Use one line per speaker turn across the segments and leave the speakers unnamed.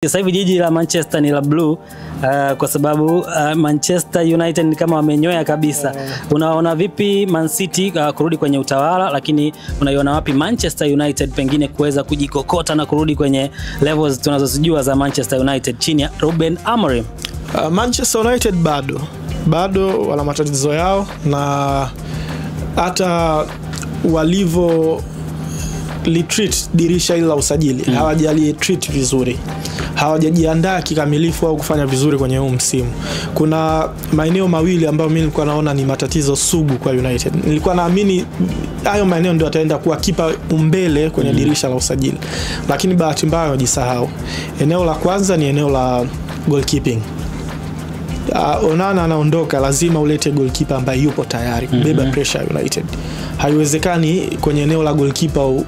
Sasa hivi jiji la Manchester ni la blue kwa sababu Manchester United ni kama wamenyoya kabisa. Unaona vipi Man City kurudi kwenye utawala, lakini unaiona wapi Manchester United pengine kuweza kujikokota na kurudi kwenye levels tunazozijua za Manchester United chini ya Ruben Amorim?
Manchester United bado wana matatizo yao, na hata walivo litreat dirisha hili la usajili hawajali treat vizuri, hawajajiandaa kikamilifu au kufanya vizuri kwenye huu msimu. Kuna maeneo mawili ambayo mimi nilikuwa naona ni matatizo sugu kwa United. Nilikuwa naamini hayo maeneo ndio ataenda kuwa kipa umbele kwenye dirisha la usajili, lakini bahati mbaya wajisahau. Eneo la kwanza ni eneo la goalkeeping. Onana anaondoka, lazima ulete goalkeeper ambaye yupo tayari kubeba pressure United. Haiwezekani kwenye eneo la goalkeeper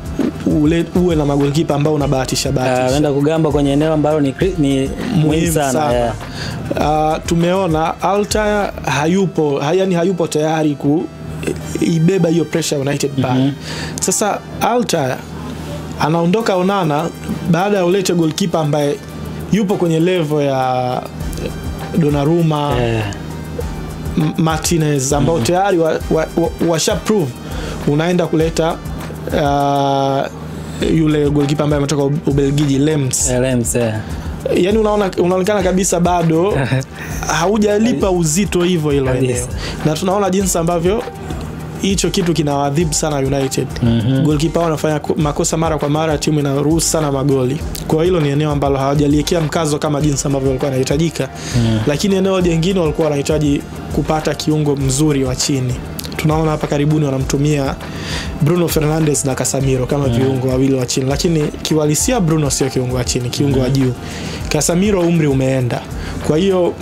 uwe na magolkipa ambao unabahatisha bahatisha.
Unaenda kugamba kwenye eneo ambalo ni muhimu sana. Yeah.
Tumeona Altair hayupo, yani hayupo tayari kuibeba hiyo pressure United pale. Sasa Altair anaondoka Onana baada ya ulete goalkeeper ambaye yupo kwenye level ya Donnarumma, Martinez ambao tayari washa prove. Unaenda kuleta yule goalkeeper ambaye ametoka Ubelgiji, Lems.
Lems, yeah.
Yaani unaonekana kabisa bado haujalipa uzito hivyo hilo eneo. Na tunaona jinsi ambavyo hicho kitu kinawadhibu sana United. Goalkeeper wanafanya makosa mara kwa mara, timu inaruhusu sana magoli. Kwa hilo ni eneo ambalo hawajaliwekea mkazo kama jinsi ambavyo walikuwa wanahitajika. Lakini eneo jingine walikuwa wanahitaji kupata kiungo mzuri wa chini. Tunaona hapa karibuni wanamtumia Bruno Fernandes na Casemiro kama viungo wawili wa chini, lakini kiuhalisia Bruno sio kiungo wa chini, kiungo wa juu. Casemiro umri umeenda. Kwa hiyo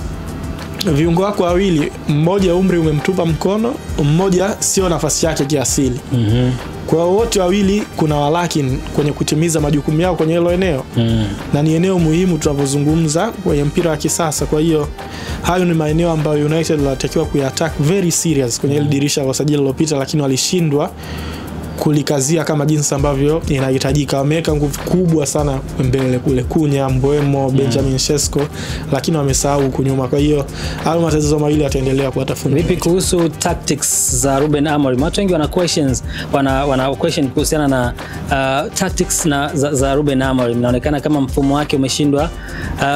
viungo wako wawili, mmoja umri umemtupa mkono, mmoja sio nafasi yake kiasili. Kwa wote wawili kuna walakin kwenye kutimiza majukumu yao kwenye hilo eneo. Na ni eneo muhimu tunapozungumza kwenye mpira wa kisasa. Kwa hiyo hayo ni maeneo ambayo United walitakiwa kuyattack very serious kwenye ile dirisha la usajili lililopita, lakini walishindwa kulikazia kama jinsi ambavyo inahitajika. Wameweka nguvu kubwa sana mbele kule, Kunya, Mbeumo, Benjamin Sesko, lakini wamesahau huku nyuma. Kwa hiyo hayo matatizo mawili yataendelea kuwatafuna.
Vipi kuhusu tactics za Ruben Amorim? Watu wengi wana questions, wana question kuhusiana na tactics na za Ruben Amorim. Inaonekana kama mfumo wake umeshindwa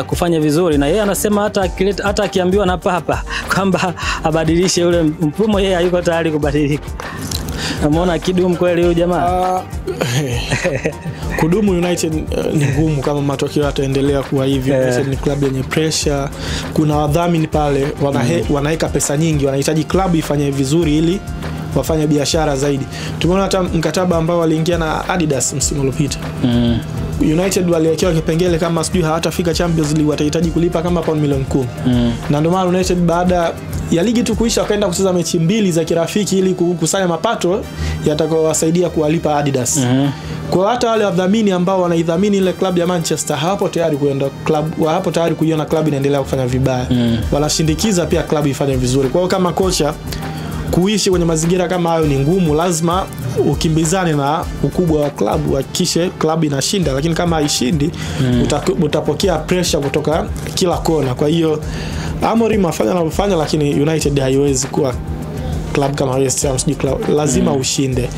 kufanya vizuri, na yeye anasema hata akiambiwa na papa kwamba abadilishe ule mfumo, yeye hayuko tayari kubadilika. Umeona kidumu kweli huyu jamaa?
Kudumu United ni ngumu kama matokeo yataendelea kuwa hivyo. United ni club yenye pressure, kuna wadhamini pale wanaweka pesa nyingi, wanahitaji club ifanye vizuri ili wafanye biashara zaidi. Tumeona hata mkataba ambao waliingia na Adidas msimu uliopita. United waliwekewa kipengele kama sijui hawatafika Champions League watahitaji kulipa kama pound milioni 10. Na ndio maana United baada ya ligi tu kuisha wakaenda kucheza mechi 2 za kirafiki ili kukusanya mapato yatakayowasaidia kuwalipa Adidas. Kwa hata wale wadhamini ambao wanaidhamini ile club ya Manchester hawapo tayari kuenda club, hawapo tayari kuiona club inaendelea kufanya vibaya. Wanashindikiza pia club ifanye vizuri. Kwa hiyo kama kocha kuishi kwenye mazingira kama hayo ni ngumu, lazima ukimbizane na ukubwa wa club, uhakikishe club inashinda, lakini kama haishindi utapokea pressure kutoka kila kona. Kwa hiyo Amorim afanya anavyofanya, lakini United haiwezi kuwa club kama West Ham, sijui club, lazima ushinde.